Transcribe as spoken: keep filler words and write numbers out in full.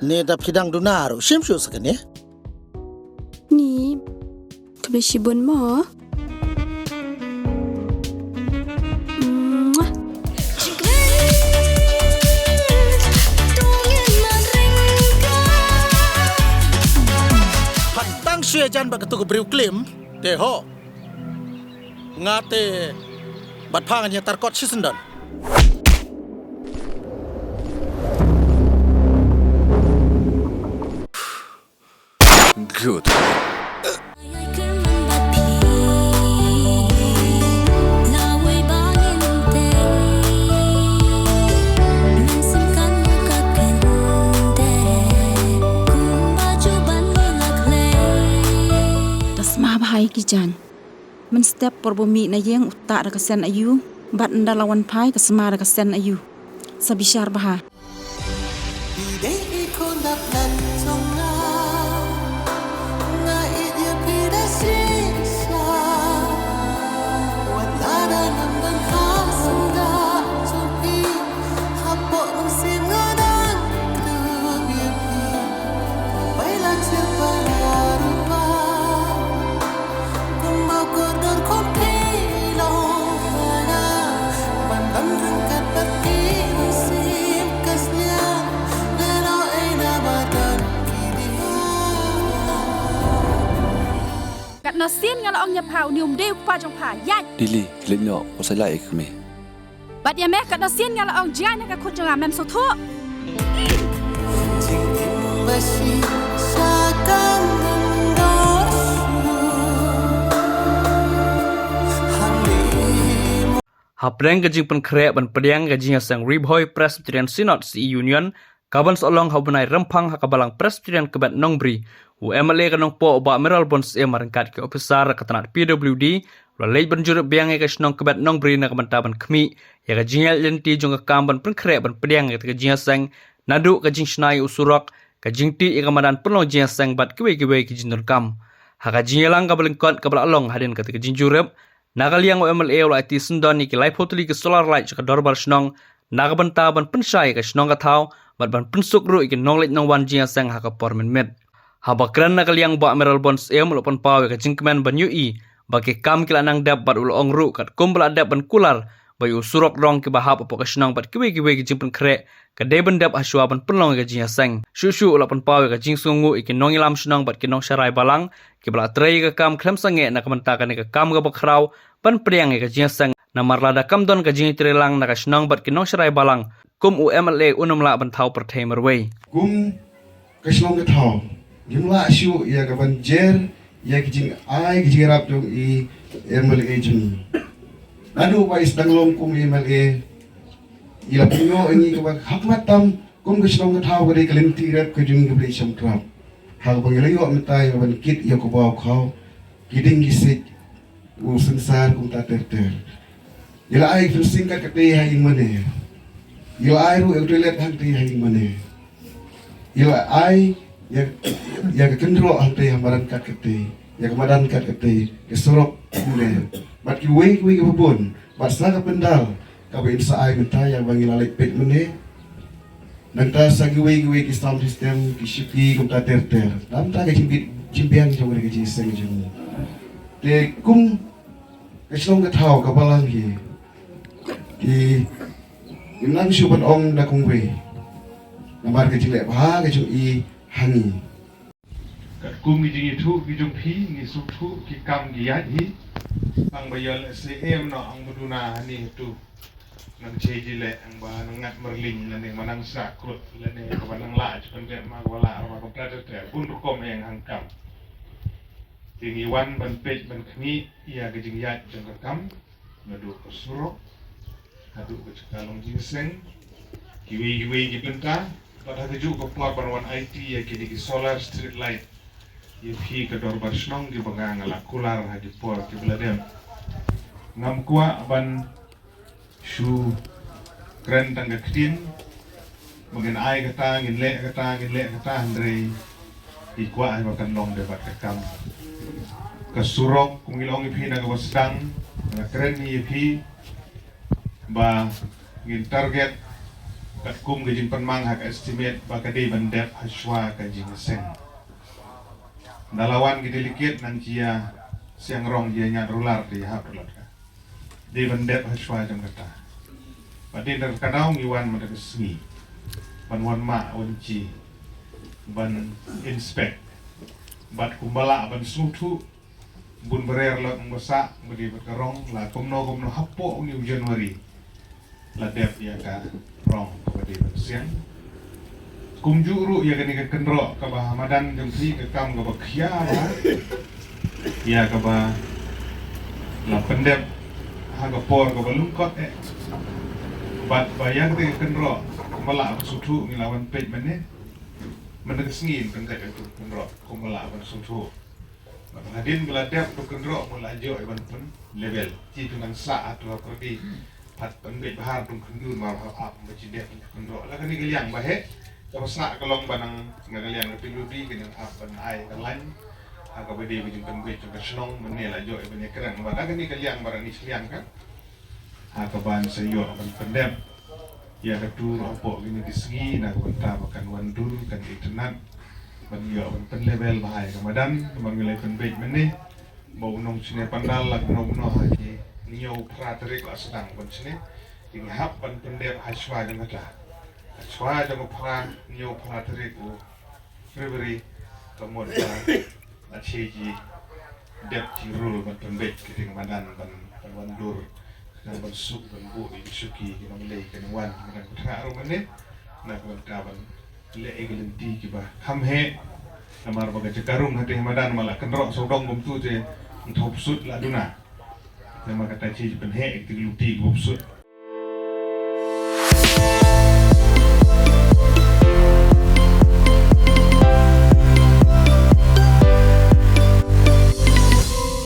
Ne da phi dang duna ruh, shim shuh sa kane. Ni, khublei shibun mo. Phan tang shu ïajan bad katu ka briew klim, te ho. Nga te bad pha ngan ïatar kot shisyndon. Good. Da sma bha ïa ki jaiñ. Mynstep por ba mih na ïing u tah da ka sen aïu, bad ynda la wan phai ka sma da ka sen aïu. Sa bishar bha. Dei i khun dap lat jong nga, nga ïeit ïa phi da shisha. Wat la da ngam don ha sngewbha jong phi, hapoh mynsiem nga dang kdup ïa phi. Bai la jia para rupa. Katno sien nga la ong ïa pha, une um dei u kpa jong pha, ïaid. Lily, leit noh, u sa ïaid ïa ka kmie. Bad ïa me katno sien nga la ong jngai na ka khun jong nga, mem sngewthuh. Hapdeng ka jingpynkhreh ban pdiang ka jingïaseng Ri Bhoi Presbyterian Synod C E Union, kaban sa long ha u bnai Rymphang ha ka Balang Presbyterian Kbet Nongbri, u M L A ka Nongpoh u Bah Mayralborn Syiem ryngkat ki ophisar ka tnat P W D, u la leit ban jurip biang ïa ka shnong Kbet Nongbri na ka bynta ban khmih ïa ka jingïaid lynti jong ka kam ban pynkhreh ban pdiang ïa ka jingïaseng, naduh ka jingshna ïa u surok, ka jingtih ïa ka madan pynlong jingïaseng bad kiwei kiwei ki jingdonkam. Ha ka jingïalang kaba lyngkot kaba la long hadien kata ka jingjurip, na ka liang u M L A u la aiti syndon ïa ki laiphew tylli ki solar light sha ka dorbar shnong, na ka bynta ban pynshai ïa ka shnong ka thaw, bad ban pynsuk ruh ïa ki nongleit nongwan jingïaseng ha ka por mynmiet. Haba kren na ka liang Bah Mayralborn Syiem u la pynpaw ïa ka jingkmen ban ïohi ba ki kam ki la nang dep, bad u la ong ruh katkum ba la dep ban kular ba ïa u surok rong kiba hap hapoh ka shnong bad kiwei kiwei ki jingpynkhreh ka dei ban dep hashwa ban pynlong ïa ka jingïaseng. Shuh shuh u la pynpaw ïa ka jingsngewnguh ïa ki nongïalam shnong bad ki nongsharai balang kiba la trei ïa ka kam khlem sangeh na ka bynta kane ka kam kaba khraw ban pdiang ïa ka jingïaseng, namar lada kam don ka jingïatreilang na ka shnong bad ki nongsharai balang, kum u M L A un ym lah ban thaw pyrthei marwei. Kum ka shnong ka thaw, ngim lah shuh ïa ka ban jer ïa ki jingai ki jingïarap jong i M L A jong ngi. Naduh ba i sdang long kum i M L A, i la pynïoh ïa ngi kaba ha khmat tam kum ka shnong ka thaw ka dei ka lynti rep ka jong ngi kaba dei shamtrap. Ha kaba ngi la ïoh mynta ïa ka ban kit ïa u kbaw khaw, ki dieng ki siej, u synsar kumta ter ter. I la ai fencing kat katei ha ïing mane. I la ai ruh ïa u toilet hangtei ha ïing mane. I la ai ïa, ïa ka kynroh hangtei ha madan kat katei, ïa ka madan kat katei, ka surok mane. Bad kiwei kiwei kiba bun, bad sa ka pandal kaba in sa ai mynta ïa ba ngi la leit peit mane. Nangta sa kiwei kiwei ki sound system, ki shuki kumta ter ter. Nangta ka jingbit jingbiang jong ka jingïaseng jong ngi. Te kum ka shnong ka thaw ka balang hi, ki, ngim nang shuh ban ong da kumwei. Namar ka jingleh bha ka jong i ha ngi. Katkum ki jingïathuh ki jong phi, ngi sngewthuh ki kam ki ïaid hi. Tang ba ïoh lehse em noh ong ba duna hani hatu. Nang che ji leh ong ba nang ngat marling lane ba nang sah krut lane ba nang lah ji pyndep ma ba lah ba kumta ter ter. Bun rukom ïa hang kam. Te ngi wan ban peit ban khmih ïa ka jingïaid jong ka kam. Naduh ka surok haduh ka jaka long jingïaseng, kiwei kiwei ki bynta. Bad ha kajuh ka por ban wan aiti ïa kine ki solar street light ïa phi ka dorbar shnong kiba nga nga la kular ha ki por kiba la dep. Ngam kwah ban shu kren tang ka ktien, ba ngin ai kata, ngin leh kata, ngin leh kata, hynrei ngi kwah ai ba kan long dei bad ka kam. Ka surok, kum ngi la ong ïa phi na kaba sdang, nga kren ïa phi ba ngin target Katkum ka jingpynmang ha ka estimate ba ka dei ban dep hashwa ka jingseng. Da la wan ki delegate nang jia Siangrong jia Niad Rular te hap rulat ka. Dei ban dep hashwa jong kata. Ba dei da ka daw ngi wan mynta ka sngi. Ban wan ma wan ji. Ban inspect. Bad kumba lah ban sngewthuh bun barer lot ng basa badi bad ka rong la kumno kumno hapoh u ni u January. La dep ïa ka rong badi bad siang. Kumjuh ruh ïa kani ka kynroh kaba ha madan jong phi ka kam kaba khia ba ïa kaba la pyndep ha ka por kaba lyngkot eh. Bad ba ïa kani ka kynroh kumba lah ba suthu ngi la wan peit mane. Mynta ka sngi kan ka kynroh kumba lah ba suthu. Hadien ba la dep tu kynroh mo la jok ban pyn level. Ci tu nang sa atu ha pyrdi. Pat pynbeit bahar tu kyndun ma ha ap ma ci dep tu kynroh. La kani ka liang ba he. Ka ba sa ka long ba nang nga ka liang ka pilu di ka nang ap ban ai ka lain. Ha ka ba dei ba jin pynbeit tu ka shnong mane la jok ban ya krang ba la kani ka liang ba rani sliang ka. Ha ka ban sa ïoh ban pyndep. Ïa ka tur hapoh kini ki sngi na ka bynta ba kan wan dur kan itynnad. Ban ïoh ban pynlevel ba hai ka madan ban ngi lai pynbeit mane. Ba u nong sine pandal la nong noh ha ki ngi ïoh phra tarik la sedang ban sine. Ki ngi hap ban pyndep ha shwa jong kata. Ha shwa jong phra ngi ïoh phra tarik u February ka mut ba la che ji dep ji rul ban pynbeit ki ding madan ban ban wan dur. Kan ban suk ban bu i shuki ki nong lei kan wan kan tha ru mane. Na kan ta ban le e lenti ki ba kham he. Namar ba ka jakarung hati madan mala kan ro so dong gum tu je nthop sut la duna. Namar kata che ji pynhe ki luti gum sut.